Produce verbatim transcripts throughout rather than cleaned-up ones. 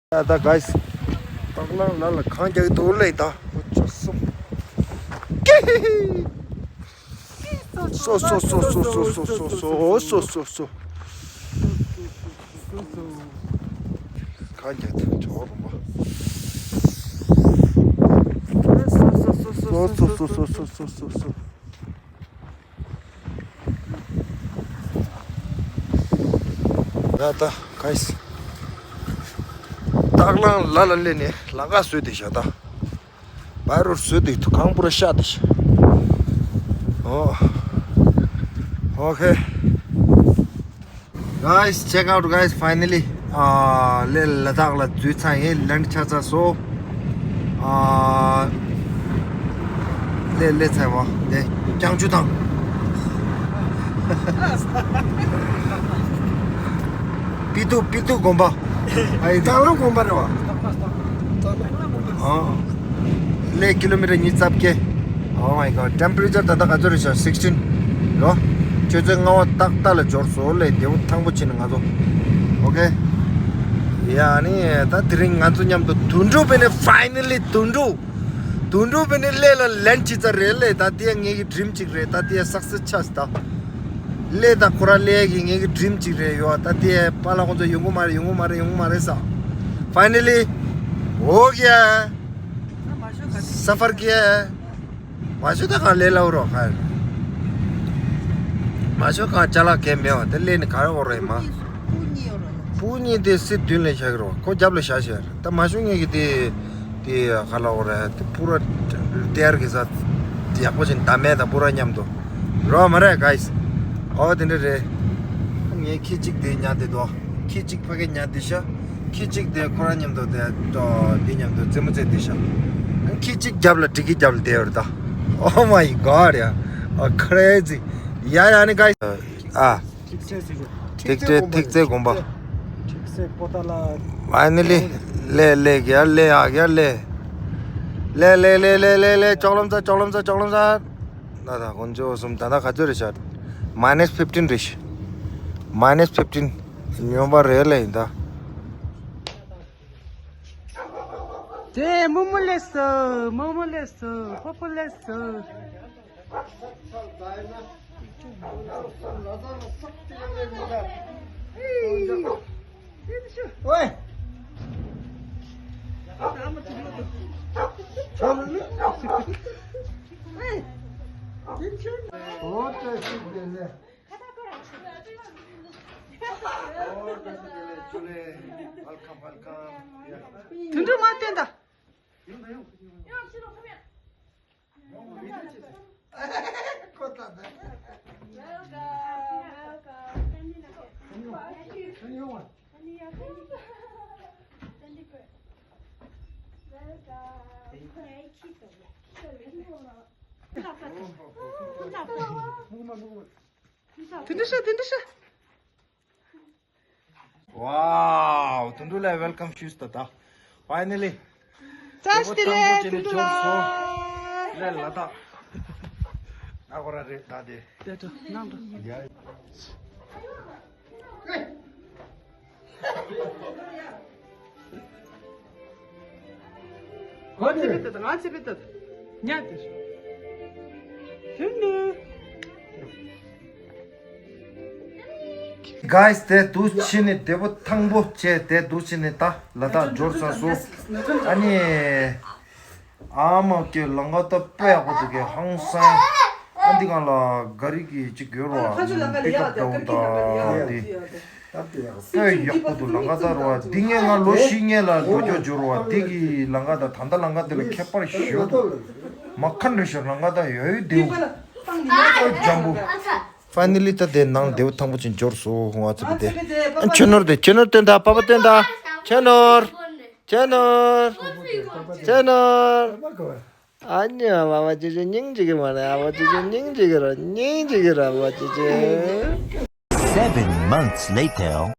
ད་ད་གཱས། སྟག་ལང་ལ་ལ་གང་རྒྱག་གི་འདུག་ལེ་ད། ཁོ་ཅོ་སོ། ཀི་ཧི་ཧི། སོ་སོ་སོ་སོ་སོ་སོ་སོ་སོ་སོ། གང་རྒྱག་ཐུབ་ཆོག་རུང་བ། སོ་སོ་སོ་སོ་སོ་སོ། ད་ད་གཱས། སྟག་ལང་ལ་ལ་ལེ་ནས་ལ་ག་བཟོས་ཏེ་བཞག་ད། བའི་རོལ་བཟོས་ཏེ་ཐུ་གང་པུ་ར་ཤ་ཏེ་བཞག། ཨོ། ཨོ་ཁེ། Guys, check out, guys, finally. ཨ་ལེ་ལ་དྭགས་ལ་འཛུལ་ཚར་ཡིན། ལན་ཆ་ཚ་སོ། ཨ་ལེ་ལེ་ཚར་བ་དེ་རྐྱང་ཆུ་དང་། པི་ཏུ་པི་ཏུ་དགོན་པ། ཨ་ཡི་སྟག་ལང་དགོན་པ་རེད་བ། ཨ་ལེ་ཀི་ལོ་མི་ཊར་ཉི་ཤུ་རྩ་བརྒྱད། Oh my god, temperature ད་ལྟ་ག་ཚོད་རེད་ཤག sixteen རོ། ཆུ་ཚོད་ལྔ་པ་ཏག་ཏག་ལ་འབྱོར་སོང་ལེ། རྡེའུ་ཐང་པོ་ཕྱིན་ནས་ང་ཚོ། ཨོ་ཁེ། ཡ་ནི་ད་དེ་རིང་ང་ཚོ་མཉམ་དུ་དུད་འགྲོ་བེ་ནེ་finally དུད་འགྲོ། དུད་འགྲོ་བེ་ནེ་ལེ་ལ་ལན་ཅི་ཙ་རེད་ལེ། ད་དེ་ངེད་ཀྱི་ཌི་རིམ་ཅིག་རེད། ད་དེ་སག་སེས་ཆགས་ད། ལེ་ད་ཁོ་ར་ལེ་གི་ངེད་ཀྱི་ཌི་རིམ་ཅིག་རེད་ཡོ། ད་དེ་པཱ་ལགས་ཁོང་ཚོ་ཡོང་གི་མ་རེད་ཡོང་གི་མ་རེད་ཡོང་གི་མ་རེད་ས། Finally ཨོ་ཁེ། ས་ཕར་ཀི། མ་ཤོ་ད་གང་ལེ་ལའུ་རོ་ཁར། མ་ཤོ་གང་ཅ་ལག་གས་མེད་བ་དེ་ལེ་ནི་ག་རེ་འོ་རེ་མ། སྤུ་གཉིས་དེ་སི་མདུན་ལ་བཞག་གི་རོ། ཁོ་རྒྱབ་ལ་བཞག་ཤེར་ད་མ་ཤོ་ངེད་ཀྱི་དེ། དེ་ག་ལ་འོ་རེ་དེ་པུ་ར་དེར་གི་ས། ཡག་པོ་ཅིག་ད་མེད་ད་པུ་ར་མཉམ་དུ། རོ་མ་རེད་གཱས། ཨོ་དེ་འདྲ་རེད། ངས་ཁྱི་གཅིག་དེ་ཉར་དེ་དོ། ཁྱི་གཅིག་ཕ་གི་ཉར་དེ་ཤ། ཁྱི་གཅིག་དེ་ཁོ་རང་མཉམ་དུ་དེ་དོ་དེ་མཉམ་དུ་རྩེད་མོ་རྩེ་དེ་ཤ། ཁྱི་གཅིག་རྒྱབ་ལ་ཀྲིག་གི་རྒྱབ་ལ་དེ་ཡོད་རེད་ད། Oh my god ཡ། ཨ་crazy ཡ་ཡ་ནི་གཱས། ཨ། ཐིག་ཚེ་ཟེར་གི། ཐིག་ཚེ་ཐིག་ཚེ་དགོན་པ། ཐིག་ཚེ་པོ་ཏ་ལ། Finally ལེ་ལེ་ག་ལེ་ཨ་ག་ལེ། ལེ་ལེ་ལེ་ལེ་ལེ་ལེ་ལྕོག་ལོམ་ཚ་ལྕོག་ལོམ་ཚ་ལྕོག་ལོམ་ཚ། ད་ད་དཀོན་མཆོག་གསུམ། ད་ད་ག་ཚོད་རེད་ཤག minus fifteen རེད་ཤག minus fifteen ཉོན་པ་རེད་ལེ་ཡིན་ད། དེ་མོ་མོ་ལེ་སོ། མོ་མོ་ལེ་སོ། ཕོ་ཕོ་ལེ་སོ། ཨོའི། ཨོ་བཀྲ་ཤིས་བདེ་ལེགས། ཨོ་བཀྲ་ཤིས་བདེ་ལེགས། ཇུ་ལེ། Welcome, welcome. དུད་འགྲོ་མ་བསྟན་ད། ཁོ་ད་ད། Welcome, welcome. དུད་འགྲོ་ཤོག་དུད་འགྲོ་ཤོག Wow དུད་འགྲོ་ལ་welcome ཞུས་ད་ད། Finally བཀྲ་ཤིས་བདེ་ལེགས་དུད་འགྲོ་ལ། ལ་ལ་ད། ཨ་ཁོ་ར་རེད་ད་དེ། དེ་འགྲོ་ནང་འགྲོ། ཡ། ང་ཚེ་པེ་ཏོ་ང་ཚེ་པེ་ཏོ་ཉ་དེ་ཤོ། དུད་འགྲོ། Guys དེ་དུ་ཕྱིན་ནས་དེ་པོ་ཐང་པོ་བྱས་དེ་དུ་ཕྱིན་ནས་ད་ལ་དྭགས་འབྱོར་ཚར་སོང་། ཨ་ནི། ཨ་མ་ཀྱེ་ལམ་ཁ་ད་དཔེ་ཡག་པོ་འདུག་གས་ཧང་སང་། ཨ་འདི་གང་ལ་ག་རི་གི་ཅིག་ཡོད་རོ། པིག་ཨབ་འདྲ་བོ་དང་འདི། དཔེ་ཡག་པོ་འདུག་ལམ་ཁ་ད་རོ། འདི་ངས་ང་ལོ་བཞི་སྔོན་ལ་འགྲོ་རྒྱུ་འབྱོར་བ་འདི་གི་ལམ་ཁ་ད་ད་ལྟ་ལམ་ཁ་འདི་ལ་ཁྱད་པར་ཞེ་པོ་འདུག་མ་ཁ་འདྲ་ཞོར་ལམ་ཁ་ད་ཡོད་ཡོད་དེའུ། ཨ་ཇམ་པོ། Finally ད་དེ་ནང་དེའུ་ཐང་པོ་ཅིག་འབྱོར་སོང་ང་ཚོ་གི་དེ། ཁྱོད་ནོར་དེ་ཁྱོད་ནོར་བསྟན་ད་པ་པ་བསྟན་ད། ཁྱོད་ནོར། ཁྱོད་ནོར། ཁྱོད་ནོར། ཨ་ནི་ཨ་བ་བ་ཅི་ཅི་སྙིང་རྗེ་གི་མ་རེད། ཨ་བ་ཅི་ཅི་སྙིང་རྗེ་གི་ར་སྙིང་རྗེ་གི་ར་བ་ཅི་ཅི། Seven months later.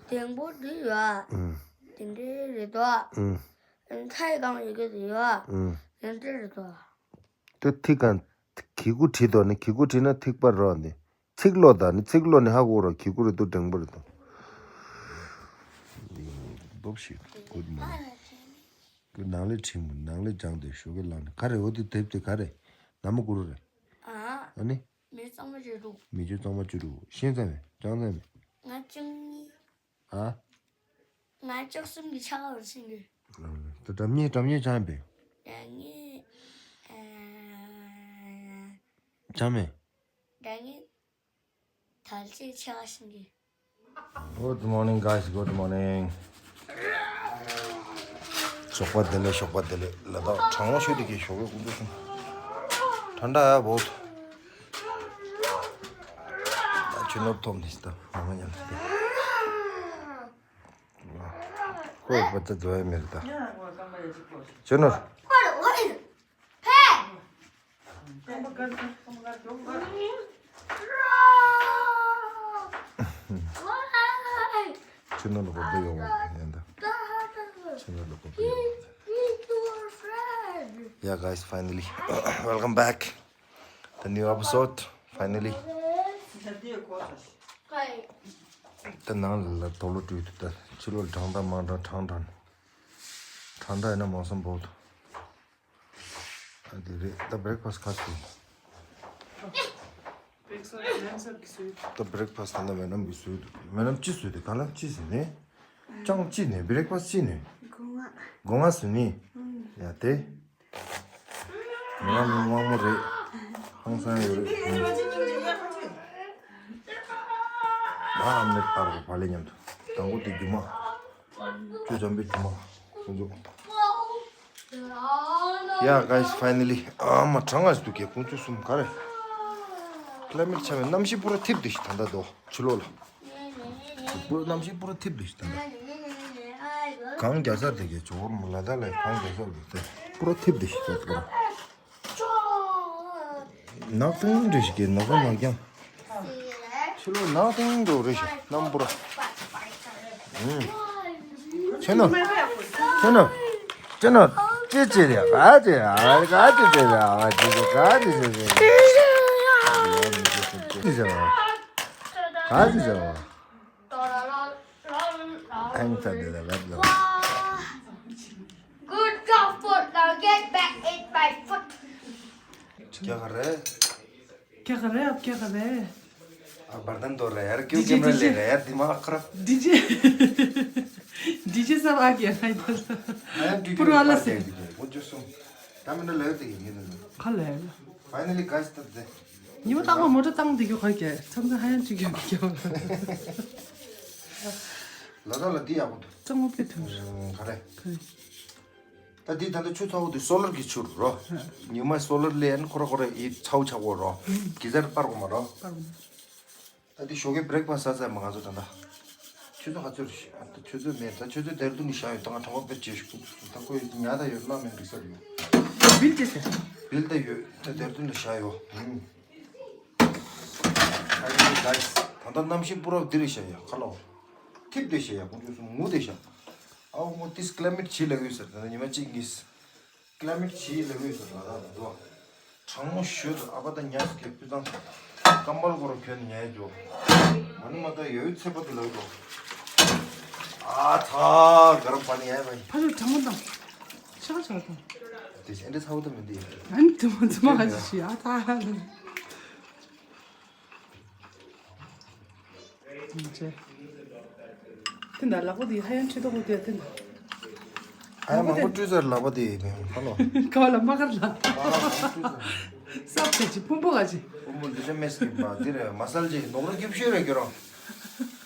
དེང་པོ་འདི་ཡོད། དེ་འདྲའི་རེད་དོ། ཨུམ། ཨ་ནི་མཐའི་སྒང་ཡོད་གི་ཡོད། ཨུམ། དེ་འདྲའི་རེད་དོ། དེ་ཐིག་གང་། གི་གུ་བྲིས་དོ་ནི་གི་གུ་བྲིས་ན་ཐིག་པ་རོ་ནི། ཚིག་ཀློག་ད་ནི་ཚིག་ཀློག་ནི་ཧ་གོ་ར་གི་གུ་རེ་དུ་འགྲེང་བུ་རེ་དུ། འབབ་ཤིག Good morning. ཀུན་ནང་ལས་ཁྲིམས་ནང་ལས་སྦྱང་དེ་ཞོགས་ཀས་ལངས་ནས་ག་རེ་འོ་དེ་དེབ་དེ་ག་རེ། ན་མོ་གུ་རུ་རེ། ཨ། ཨ་ནི། མི་གཙང་མ་བྱེད་འགྲོ། མི་རྒྱུ་གཙང་མ་བཅུ་དྲུག་ཤེས་ཙམ་མེད་ཅང་ཙམ་མེད། ང་བཅུ་གཉིས། ཨ། ང་བཅུ་གསུམ་གྱི་ཆ་ག་བར་ཕྱིན་གི། ད་སྒྲ་སྙན་སྒྲ་སྙན་ཆང་པས། སྒྲ་སྙན། ཨ། ཆང་མེད། སྒྲ་སྙན། ད་ལྕེ་ཆེ་བ་ཕྱིན་གི། Good morning, guys. Good morning. ཞོགས་པ་བདེ་ལེགས། ཞོགས་པ་བདེ་ལེགས། ལ་དྭགས་གྲང་མོ་ཤོད་དེ་གི་ཞོགས་པའི་ཀུན་སྤྱོད་སོང་། ཐ་འདྲ་ཡ་བོད། ད་ཆུ་ནོར་ཐོབ་ནས་ད་མ་མ་ཉམས་ཏེ། ཁོས་པ་ཙ་འཛོལ་ཡ་མེད་རེད་ད། ཆུ་ནོར། ཆུ་ནོར་ལ་གོ་བདེ་ཡོང་བ་ཡིན་ད། ཆུ་ནོར་ལ་གོ་བདེ་ཡོང་བ། Yeah, guys, finally, welcome back. The new episode, finally. ད་ནང་ལ་དོག་ལོ་བཀྲུས་འདུག་ད་ཕྱི་ལོགས་གྲང་ད་མང་གྲང་གྲང་གྲང་གྲང་ད་ཡིན་ན་མང་སོང་བོ་འདུག་ཨ་དེ་རེད། ད་breakfast ག་ཟོས། ད་breakfast ད་ནི་མེ་ནམ་གྱིས་ཟོས་འདུག་མེ་ནམ་ཅི་ཟོས་དེ་ག་ལ་ཅི་ཟོས་ནས། ཅང་ཅི་ནས་breakfast ཅི་ནས། སྒོ་ང་། སྒོ་ང་ཟོས་ནི། ཡ་དེ། ང་མི་དབང་མོ་རེད། ཧང་སང་ཡོད་རེད། ང་ཨ་མེ་ཏར་གོ་བ་ལེ་མཉམ་དུ། དང་པོ་དེ་རྒྱུ་མ། ཅུ་ཙམ་པའི་རྒྱུ་མ། ཁོང་ཚོ། Yeah, guys, finally. ཨ་མ་གྲང་ང་ཞིག་འདུག་གས་ཁོང་ཚོ་གསུམ་ག་རེ། Climate ཆ་བའི་གནམ་གཤིས་པུ་ར་ཐིབས་དེ་ཞིག་ད་ལྟ་དོ། ཕྱི་ལོགས་ལ། པུ་ར་གནམ་གཤིས་པུ་ར་ཐིབས་དེ་ཞིག་ད་ལྟ། གངས་རྒྱ་སར་དེ་གས་ཇོ་བོར་མོ་ལ་དྭགས་ལ་གངས་རྒྱ་སར་དེ་དེ་པུ་ར་ཐིབས་དེ་ཞིག་ད་ལྟ། ནག་ཏིང་འདྲ་ཞིག་གི་ནག་པོ་ནག་རྐྱང་། ཕྱི་ལོགས་ནག་ཏིང་འགྲོ་རེ་ཞིག་གནམ་པུ་ར། ཁྱོད་ནོ། ཁྱོད་ནོ། ཁྱོད་ནོ། ཅི་ཅི་རེད། ག་ཅི་རེད། ག་ཅི་ཅི་རེད། ག་ཅི་ཅི་རེད། ག་ཅི་ཅི་རེད། ཅི་ཟེར་བ། ག་ཅི་ཟེར་བ། ཨང་ཚ་དེ་ལ་ལབ་ལ། Good job, foot. Now get back in my foot. क्या कर रहे हैं? क्या कर रहे हैं आप? क्या कर रहे हैं? आप बर्तन धो रहे हैं यार। क्यों DJ, कैमरा ले DJ। रहे हैं यार? दिमाग खराब। DJ। DJ साहब आ गया ना इधर। आया ड्यूटी पुरवाला से। वो जो सुन। काम में लगे थे ये। खा ले। Finally, guys, तब दे। ཉི་མ་རྟག་པར་མོ་ཊ་བཏང་བསྡད་རྒྱུ་ག་གེ་མཚམས་མཚམས་ཧ་ཡང་ཅིག་ཡོད་ཀྱི་ཀྱང་། ལ་དྭགས་ལ་འདི་ཡག་པོ་འདུག་གཙང་མ་དཔེ་ཐུང་། ག་རེ། ག་རེ། ད་འདི་ད་ལྟ་ཆུ་ཚ་བོ་འདི་སོ་ལར་གྱི་ཆུ་རོ། ཉི་མ་སོ་ལར་ལས་ཡན་ཁོ་ར་ཁོ་ར་ཡི་ཚ་བོ་ཆག་གོ་རོ། གི་ཟར་པར་གོ་མ་རོ། པར་གོ་མ། ད་འདི་ཞོགས་ཀའི་breakfast ཟ་ཟ་མ་ང་ཚོ་ད་ད། ཆུ་ཚོད་ག་ཚོད་རེད། ཨ་ད་ཆུ་ཚོད་མེད། ད་ཆུ་ཚོད་དེར་དུ་ནི་བཞག་ཡོད། ད་ང་གྲོང་པ་དཔེ་བྱེད་ཤུགས་ད་ཁོ་ཉ་ད་ཡོད་ལ་མེད་འགྲིག་ས་ཡོད། བིལ་ཏེ་ཟེར། བིལ་ཏེ་ཡོད། ད་དེར་དུ་ནི་བཞག་ཡོད། ཨ་ཡི་guys ད་ལྟ་གནམ་གཤིས་པུ་ར་འདི་རེད་ཤག་ཡ་ཁ་ལོ། ཐིབས་ཏེ་ཤག་ཡ་ཁོང་ཚོ་གསུམ་ངུ་ཏེ་ཤག་ཨའོ་མོ་ཏིས་climate change ལ་ཡོད་ཟེར། ད་ལྟ་ཉི་མ་གཅིག་གཉིས། Climate change ལ་ཡོད་ཟེར་ལ་ད་ད་དུ། གྲང་མོ་ཞོད་དུ་ཨ་ཕ་ད་ཉ་ཟེར་གྱི་སྤུས་དང་། ཀམ་པལ་གོ་ར་གྱོན་ཉ་ཡ་འཇོ། མ་ནི་མ་ད་ཡོད་ཚེ་པ་དུ་ལ་ཡོད་དོ། ཨ་ཚ་ག་ར་པ་ནི་ཡ་ཡ་པ་ཡིན། ཕ་ལུ་གྲང་མོ་དང་། ཤ་ཁ་ཆག་དང་། དེ་ཨེ་འདྲ་ཚ་བོ་ད་མི་འདི་ཡིན། ཨ་ནི་དུ་མ་དུ་མ་ག་ཅི་ཤི་ཨ་ད། ཅེ། དེ་འདྲ་ལག་པ་དེ་ཧ་ཡང་ཆེ་ཏོག་པོ་དེ་དེ་འདྲ། ཨ་ཡ་མང་པོ་བཀྲུས་ཚར་ལག་པ་དེ་ཧ་ལོ། ཀ་བ་ལ་མ་ཀར་ལ། སབ་དེ་ཅི་ཕུང་པོ་ག་ཅི། ཕུང་པོ་འདི་ཚོ་མེ་སི་གི་པ་འདི་རེད། མ་སལ་ཅི་ནོག་ར་སྐྱིབ་ཤོད་རེད་གི་རོ།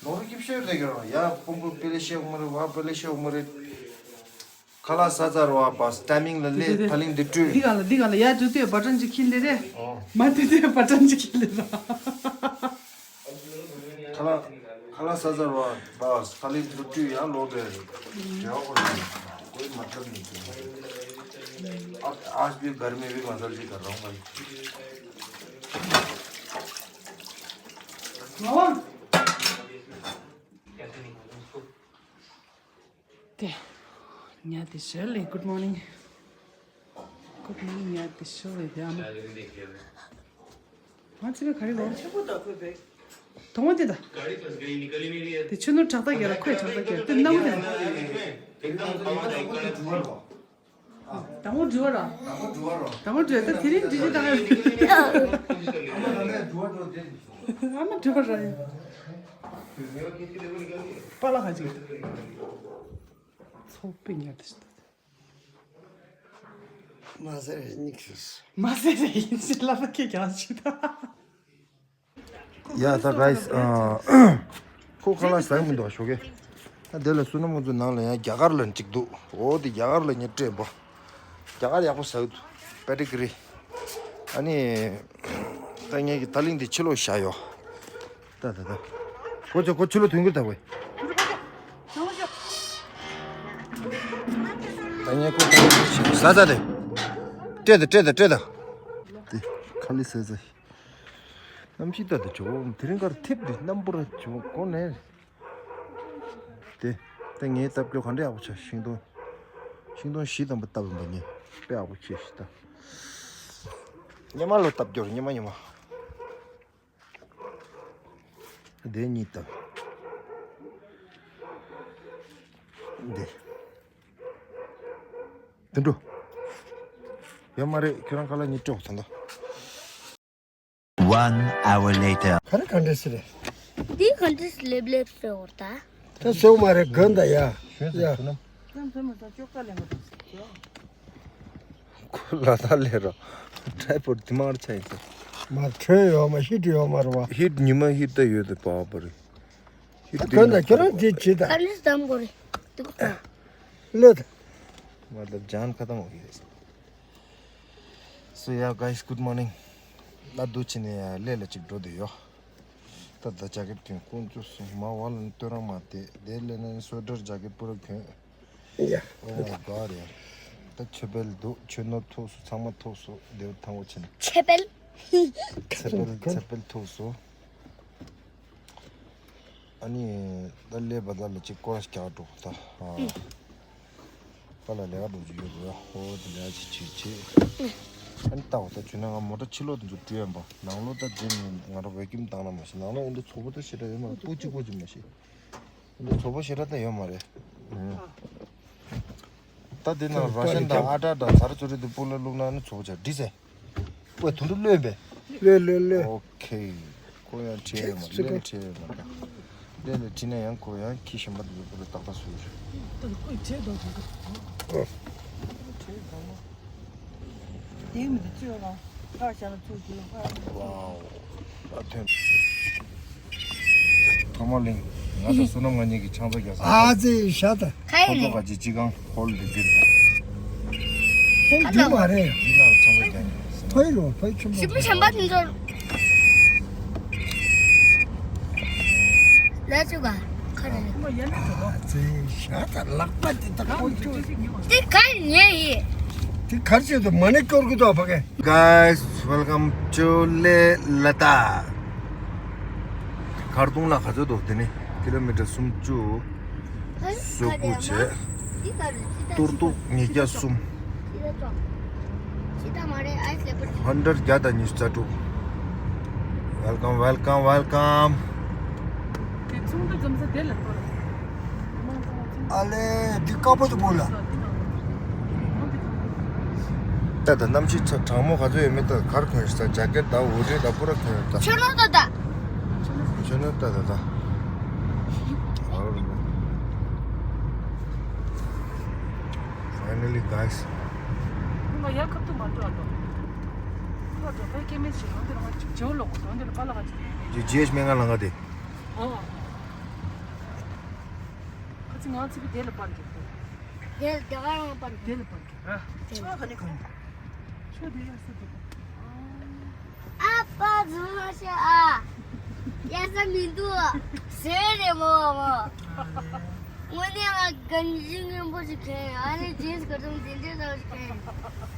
ནོག་ར་སྐྱིབ་ཤོད་རེད་གི་རོ། ཡ་ཕུང་པོ་པེ་ལེ་ཤེ་ཨོ་མ་རེད་བ་པེ་ལེ་ཤེ་ཨོ་མ་རེད། ཁ་ལག་ཟ་ཚར་བ་པ་སི་ཊའི་མིང་ལ་སླེབས། ཕ་ལིང་འདི་བཀྲུས། འདི་ག་ལ་འདི་ག་ལ་ཡ་དུས་དུས་བ་ཀྲན་གྱི་ཁྱི་ལེ་རེད། ཨོ། མ་དུས་དུས་བ་ཀྲན་གྱི་ཁྱི་ལེ་ར། ཁ་ལག་ཁ་ལག་ཟ་ཚར་བ་པ་སི་ཕ་ལིང་འདི་བཀྲུས་ཡ་ལོ་བེ་རེད། འབྲེལ་བ་ཁོ་རེད། ཀོའི་མ་ཐབས་མེད་ཀྱི། आज भी घर में भी मसाले का रहा हूँ भाई। དེ། ཉལ་ཏེ་ཤི་ལེ། Good morning. Good morning. ཉལ་ཏེ་ཤི་ལེ་དེ་ཨ་མ། ང་ཚེ་བའི་ག་རེ་ལོ། ཆེན་པོ་དང་ཁོས་བེག་དང་པོ་དེ་ད། དེ་ཆུ་ནོར་བྲག་རྟ་རྒྱལ་ལ་ཁོས་བྲག་རྟ་རྒྱལ་དེ་སྣང་བ་དེ་ད། དང་པོ་འགྲུལ་བ་ར། དང་པོ་འགྲུལ་ད་དེ་རིང་འགྲུལ་རྒྱུ་དང་། ཨ་མ་འགྲུལ་བ་ར་ཡིན། པཱ་ལགས་ཁ་ཅིག་ཚོགས་པའི་ཉར་དེ་ཞིག་ད། མ་ཟེར་རེ་སྙིགས་སུ། མ་ཟེར་རེ་ཡིན་ཞེས་ལབ་ན་ཁྱེད་ཀྱང་ཞིག་ད། ཡ་ད་guys ཨ། ཁོ་ཁ་ལག་ཟ་གི་མི་འདུག་ཞོགས་ཀས། ད་དེ་ལ་བསོད་ནམས་དབང་ཕྱུག་ནང་ལ་ཡང་རྒྱ་གར་ལ་གཅིག་འདུག་འོ་དེ་རྒྱ་གར་ལ་ངས་སྤྲད་པ། རྒྱ་གར་ཡག་པོ་ཟ་གི་འདུག་པེ་ཏི་ཀི་རི། ཨ་ནི། ད་ངས་ཀྱི་ད་ལིང་དེ་ཕྱི་ལོགས་བཞག་ཡོད། ད་ད་ད། ཁོ་ཚོ་ཁོ་ཕྱི་ལོགས་ཐོན་གི་ད་བས། ད་ངས་ཁོ་ད་ལིང་བཞག་ཟ་ཟ་དེ། སྤྲད་ད་སྤྲད་ད་སྤྲད་ད། དེ་ཁ་ལི་ཟ་ཟ། གནམ་གཤིས་ལྟ་དེ་ཇོ་བོ་དེ་རིང་ཁར་ཐེབས་འདི་གནམ་པོ་ར་ཇོ་བོ་གོ་ནས། དེ་དེ་ངའི་སྟབས་སྐྱོ་ག་འདྲ་ཡག་པོ་ཆགས་ཤིང་སྡོང་། ཤིང་སྡོང་བཞི་དང་པོ་བཏབ་ཡིན་པ་ངས་དཔེ་ཡག་པོ་ཆེ་ཞིག་ད། ཉི་མ་ལོ་སྟབས་སྐྱོ་རེད་ཉི་མ་ཉི་མ། དེ་གཉིས་དང་། དེ། དེ་འགྲོ། ཡོད་མ་རེད་ཁྱོད་རང་ཁ་ལག་གཉིས་སྤྲོད་དང་ད། One hour later. ག་རེ་ག་འདྲ་ཟེར་རེད། འདི་ག་འདྲ་ཟེར་ལེབ་ལེབ་ཟེར་བར་ད། ད་ཟེར་མ་རེད་གན་ད་ཡ། ཞོན་ཟེར་ཡ། ཐུ་ནམ། ཁོ་ལ་ད་ལས་ར། ཁྲའི་པོར་དི་མར་ཆ་ཡིན་ཟེར། མ་ཁྲོན་ཡོད་མ་ཧིད་ཡོད་མ་རེད་བ། ཧིད་ཉི་མ་ཧིད་ད་ཡོད་དེ་པ་པ་རེད། ཧིད་ད་གན་ད་ཁྱོད་རང་དེ་བྱེད་ད། ག་འདྲ་ཟམ་གོ་རེད། འདུག་ད། ལེ་ད། མ་ད་ཇན་ཁ་ཏང་འོ་ཡོད། So yeah, guys, good morning. ད་འདུག་ཕྱི་ནས་ལས་ལ་ཅིག་འགྲོ་འདོད་ཡོད། ད་ད་ཇ་ཀེད་གྱོན་ཁོང་ཚོ་སོང་མ་བ་ལ་ནི་སྟོད་རང་མ་དེ་དེ་ལས་ནི་སོ་ཌར་ཇ་ཀེད་པུ་ར་གྱོན། ཡ། Oh my god, yeah. ད་ཆོས་འཕེལ་འདུག་ཆོས་ནོར་ཐུག་སོང་ཚང་མ་ཐུག་སོང་དེ་བ་ཐང་བོ་ཕྱི་ནས། ཆོས་འཕེལ། ཚེ་འཕེལ་ཚེ་འཕེལ་ཐུག་སོང་། ཨ་ནི། ད་ལས་པ་ད་ལ་ཅིག་སྐོར་ར་རྒྱག་འགྲོ་ད། ཨ། པ་ལ་ལས་ཀ་འགྲོ་རྒྱུ་ཡོད་རེད་ཧོ་དེ་ལས་ཅིག་བྱེད་བྱེད། ཨ་ནི་ལྟ་བ་ད་བྱུང་ན་ང་མོ་ཊ་ཕྱི་ལོགས་དེ་ཚོ་འགྲོ་ཡོད་པ་ནང་ལོགས་ད་རྗེས་ནས་ང་རང་བེ་ཀིམ་བཏང་ན་མ་ཤེས་ནང་ལོགས་ཨེ་འདྲ་ཚོགས་པ་ད་ཞེ་དྲག་ཡོད་མ་རེད་སྤུ་གཅིག་པོ་ཅིག་མ་ཤེས། ཨེ་འདྲ་ཚོགས་པ་ཞེ་དྲག་ད་ཡོད་མ་རེད། ད་དེ་ནང་ར་ཤན་དང་ཨ་ཏྲ་དང་ཚར་ཚུར་རེ་དེ་སྤུ་ལ་བླུགས་ན་ཨ་ནི་ཚོགས་པ་ཆགས་འདྲི་ཟེར། ཨོ་དུང་དུ་ལོས་པས། ལོས་ལོས་ལོས། ཨོ་ཁེ། ཁོ་ཡང་ཁྲིད་ཡོད་མ་ལེན་ཁྲིད་ཡོད་མ་ད། ལེན་ལེ་ཁྲིད་ན་ཡང་ཁོ་ཡང་ཁྱི་གཞན་པ་དེ་ཚོ་ལ་ཏག་ཏག་བཟོས་རེད། དེའི་མི་དེ་བཙོས་ལ་ཕར་བཞག་ན་ཚུར་འགྱུར་ཕར། ཝའོ། ཨ་ཐོན། ཐོག་མར་གླིང་། ང་དང་བསོད་ནམས་ང་གཉིས་ཀྱི་ཆང་ས་རྒྱག་ས། ཨ་ཙི་ཤ་ད། ཁ་ཡེ་ནས། ཁོ་ཚོ་ག་ཅི་ཅི་གང་ཧོལ་འདི་འདིར། ཧོལ་འདི་མ་རེད། འདི་ནང་ཆང་ས་རྒྱག་ནས། ཕའི་ལོ་ཕའི་ཆུ་མོ། ཞིབ་མོ་བྱམས་པ་དེ་ཚོར། ལ་ཆུ་ག་ཁ་རེ། ཨ་ཙི་ཤ་ད་ལག་པ་འདི་ད་ཁོ་ཚོ། དེ་ག་ཉེ་ཡི། དེ་གར་བྱེད་དུ་མ་ཎི་སྐྱོར་གི་ཏོ་ཕ་གི། Guys, welcome to Leh Ladakh. མཁར་གདོང་ལ་ག་ཚོད་འདུག་དེ་ནི་ཀི་ལོ་མི་ཊར་སུམ་ཅུ་སོ་དགུ་བྱས། ཏུར་ཏུག་ཉིས་བརྒྱ་གསུམ། ཧོན་ཌར་བརྒྱ་དང་ཉི་ཤུ་རྩ་དྲུག Welcome, welcome, welcome. དེ་ཚོང་འདུ་འཛོམས་ས་དེ་ལ་སྐོར། ཨ་ལེ་འདི་དཀར་པོ་དེ་པོ་ལ། ད་ད་གནམ་གཤིས་ཚ་གྲང་མོ་ག་ཚོད་ཡོད་མེད་ད་གར་གོན་ཤི་ད་ཇ་ཀེད་ད་འུ་རི་ད་པུ་ར་གོན་ད། ཆོས་ནོར་ད་ད། ཆོས་ནོར་ད་ད་ད། Finally, guys. ང་ཡ་ཁབ་ཏུ་མ་འགྲོ་ཨ་ཏོ། ཁོ་འགྲོ་པའི་སྐྱེ་དམན་ཞིག་རང་དེ་རང་ཅིག་བྱེའུ་ལོག་གོ་རང་དེ་ལ་པ་ལ་ག་ཅིག་དེ། ཇི་ཇི་ཨེཆ་སྨན་ཁང་ལ་ང་དེ། ཨོ། ཁ་ཚི་ང་ཚི་བི་དེ་ལ་པར་གྱི་གོ། དེ་ལ་དེ་ག་རང་པར་གྱི། དེ་ལ་པར་གྱི་ར། ཆོ་ག་ནི་ག་ནི། ཆོ་དེ་ཡ་སི་དེ་གོ། ཨ་པ་རྫུན་མ་བཤད་ཨ། ཡ་ས་མི་འདུག་ཟེར་རེ་མོ་མོ། དངོས་གནས་ང་གན་ཇི་སྔོན་པོ་ཞིག་མཁན་ཨ་ནི་ཇིན་སི་ག་ཚོང་འཛིན་གྲྭ་ཚོ་ཞིག་མཁན།